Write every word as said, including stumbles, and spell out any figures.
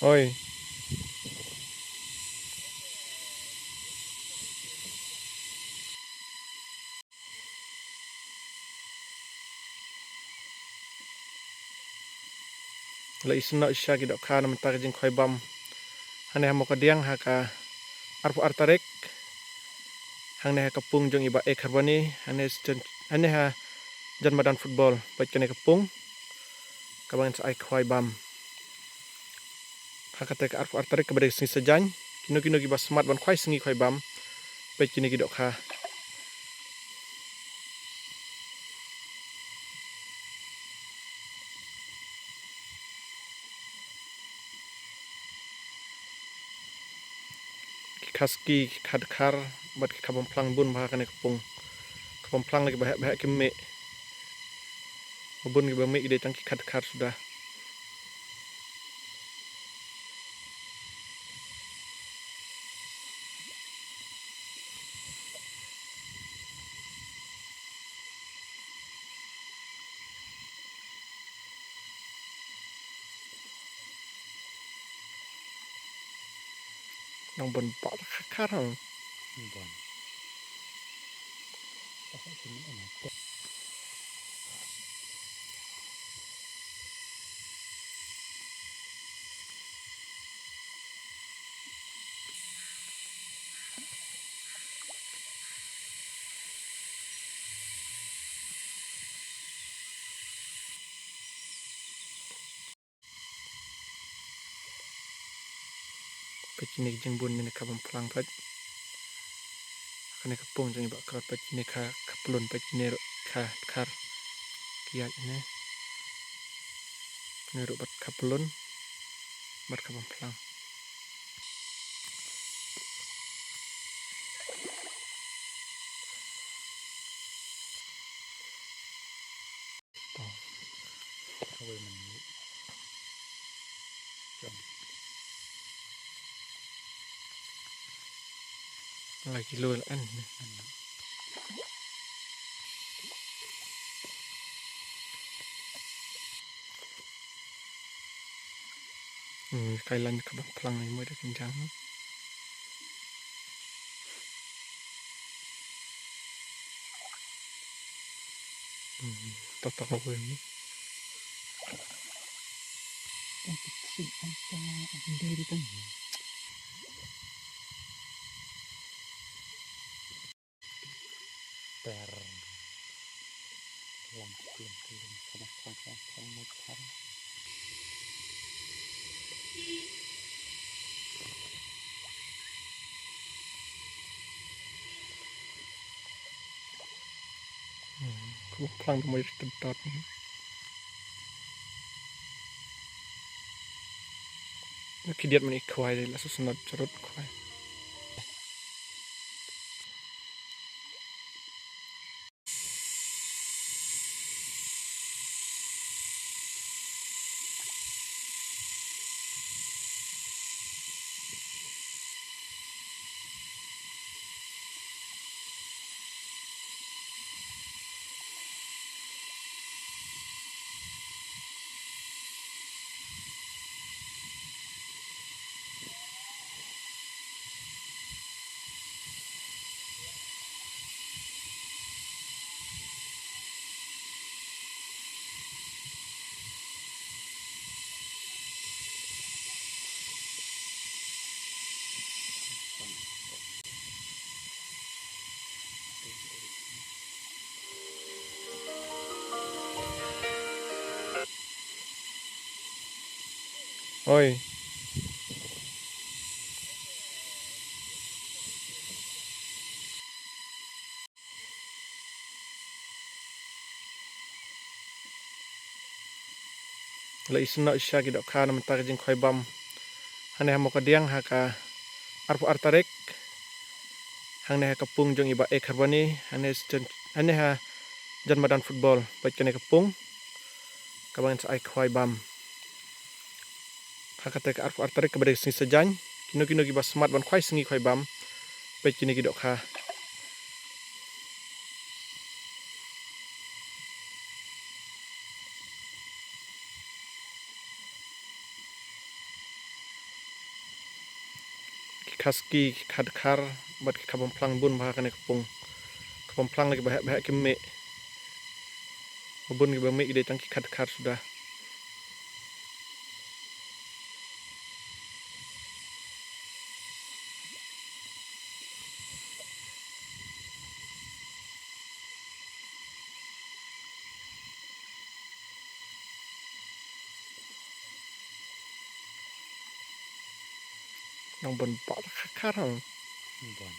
Oi. La isno isha ki dohkha na mynta ka jingkhwai bam. Hangne ha Mawkadiang ha ka arphew ar tarik. Hangne ha ka pung jong i Bah A Kharbani, hangne jan, hangne ha jan madan football, peit kane ka pung. Kaba ngin sa ai khwai bam. Ha kata ka arphew ar tarik kaba dei ka sngi Saitjaiñ. Kino kino kiba smat ban khwai sngi khwai bam, peit kine ki dohkha. Ki khaski, ki khadkhar, bad ki khabamphlang bun bha ha kane ka pung. Khabamphlang la kiba heh ba heh ki mih. Ba bun kiba mih ki dei tang ki khadkhar suda. Nang bon ba khadkhar hang. Bon. Peit kine ki jingbun, kine ki khabamphlang, peit. Kane ka pung jong i Bah Krot, peit kine ki kha, khaplun, peit kine ruh ki khadkhar. Ki ïaid kine. Kine ruh bad khaplun bad khabamphlang. Kawei man ni. Jom. Lai kilo la an ni. An. Hmm, kai lan khabamphlang ni mo da kynjang. Hmm, tok tok ko ni. Per. Lam, lam, lam, sama, sama, sama, sama, sama. Hmm, khabamphlang da mo ïa tud tud. Ki diat mane khwai de la su snot charut khwai. Oi. La isno isha ki dohkha na mynta ka jingkhwai bam. Hangne ha Mawkadiang ha ka arphew ar tarik. Hangne ha ka pung jong i Bah A Kharbani, hangne jan, hangne ha jan madan football, peit kane ka pung. Kaba ngin sa ai khwai bam. Ha kata ka arphew ar tarik kaba dei ka sngi Saitjaiñ. Kino kino kiba smat ban khwai sngi khwai bam, peit kine ki dohkha. khasi ki khadkhar bad ki khabamphlang bun bha ha kane ka pung. Khabamphlang la kiba heh ba heh ki mih. Ba bun kiba mih ki dei tang ki khadkhar suda. Nang ban ba ka kar hang. Ban.